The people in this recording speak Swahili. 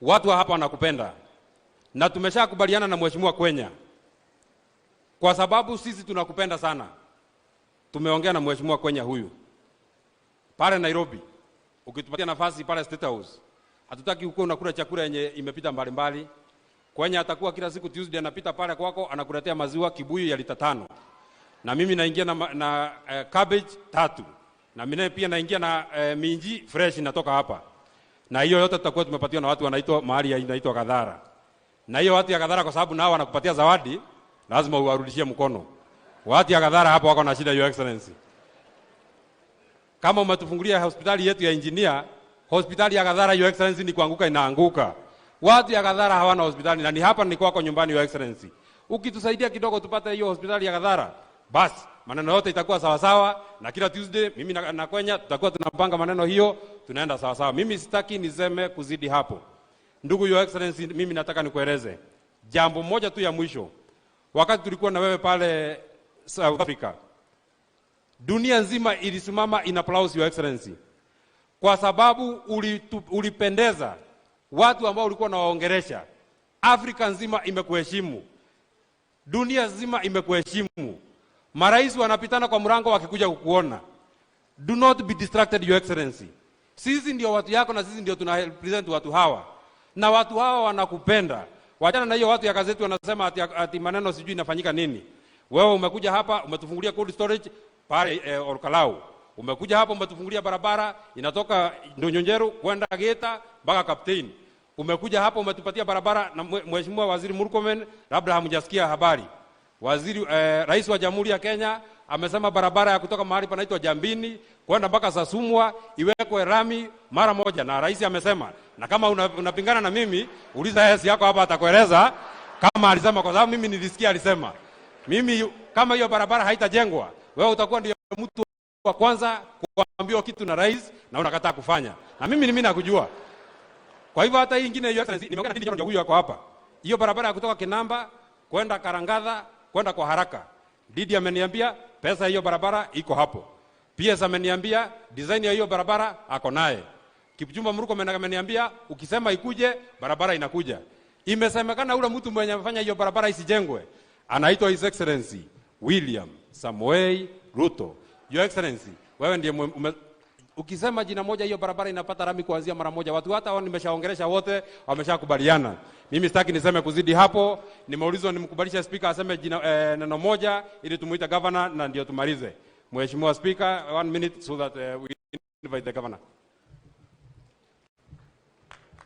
Watu wa hapa wanakupenda na tumeshakubaliana na Mheshimiwa Kwenya kwa sababu sisi tunakupenda sana. Tumeongea na Mheshimiwa Kwenya huyu pale Nairobi, ukitupatia nafasi pale State House, hatutaki ukuwe unakula chakula yenye imepita mbalimbali. Kwenya atakuwa kila siku Tuesday anapita pale kwako anakuletea maziwa kibuyu ya lita 5 na mimi naingia na cabbage tatu na mimi pia naingia na minji fresh inatoka hapa, na hiyo yote tutakuwa tumepatiwa na watu wanaitwa mahali ya inaitwa Kadhara. Na hiyo watu ya Kadhara, kwa sababu nao wanakupatia zawadi, lazima uwarudishie mkono. Watu ya Kadhara hapo wako na shida, Your Excellency. Kama umetufungulia hospitali yetu ya engineer, hospitali ya Kadhara, Your Excellency, ni kuanguka inaanguka. Watu ya Kadhara hawana hospitali na ni hapa ni kwako nyumbani, Your Excellency. Ukitusaidia kidogo tupate hiyo hospitali ya Kadhara, basi maneno yote itakuwa sawa sawa, na kila Tuesday mimi na Kwenya tutakuwa tunapanga maneno hiyo, tunaenda sawa sawa. Mimi sitaki niseme kuzidi hapo. Ndugu Your Excellency, mimi nataka nikueleze jambo moja tu ya mwisho. Wakati tulikuwa na wewe pale South Africa, dunia nzima ilisimama in applause, Your Excellency, kwa sababu ulipendeza watu ambao ulikuwa unawaongelesha. Afrika nzima imekuheshimu, dunia nzima imekuheshimu. Marais wanapitana kwa mlango wakikuja kukuona. Do not be distracted, Your Excellency. Sisi ndio watu yako na sisi ndio tuna represent watu hawa, na watu hawa wanakupenda. Wachana na hiyo watu ya gazeti wanasema ati maneno sijui inafanyika nini. Wewe umekuja hapa umetufungulia cold storage pale Olkalou. Umekuja hapa umetufungulia barabara inatoka Ndonyonjeru kwenda Geta mpaka Kaptein. Umekuja hapa umetupatia barabara na Mheshimiwa Waziri Murkomen, labda hamjasikia habari. Rais wa Jamhuri ya Kenya amesema barabara ya kutoka mahali panaitwa Jambini kwenda mpaka Sasumwa iwekwe rami mara moja, na rais amesema, na kama unapingana na mimi uliza yes yako hapa, atakueleza kama alisema, kwa sababu mimi nilisikia alisema. Mimi kama hiyo barabara haitajengwa, wewe utakuwa ndio mtu wa kwanza kuambiwa kitu na rais na unakataa kufanya, na mimi nakujua. Kwa hivyo hata hii ingine hiyo, nimeongea na Ndindi huyu ako hapa, hiyo barabara ya kutoka Kinamba kwenda Karangadha kwenda kwa haraka, Didi ameniambia pesa hiyo barabara iko hapo. PS ameniambia design ya hiyo barabara ako naye. Kipchumba Murkomen ameniambia ukisema ikuje barabara inakuja. Imesemekana ule mtu mwenye amefanya hiyo barabara isijengwe anaitwa His Excellency William Samoei Ruto. Your Excellency, wewe ndiye ukisema jina moja hiyo barabara inapata rami kuanzia mara moja. Watu hata nimeshaongelesha wote wameshakubaliana. Mimi sitaki niseme kuzidi hapo. Nimeulizwa nimkubalishe speaker aseme jina, neno moja ili tumuite governor na ndio tumalize. Mheshimiwa Speaker, one minute so that we invite the governor.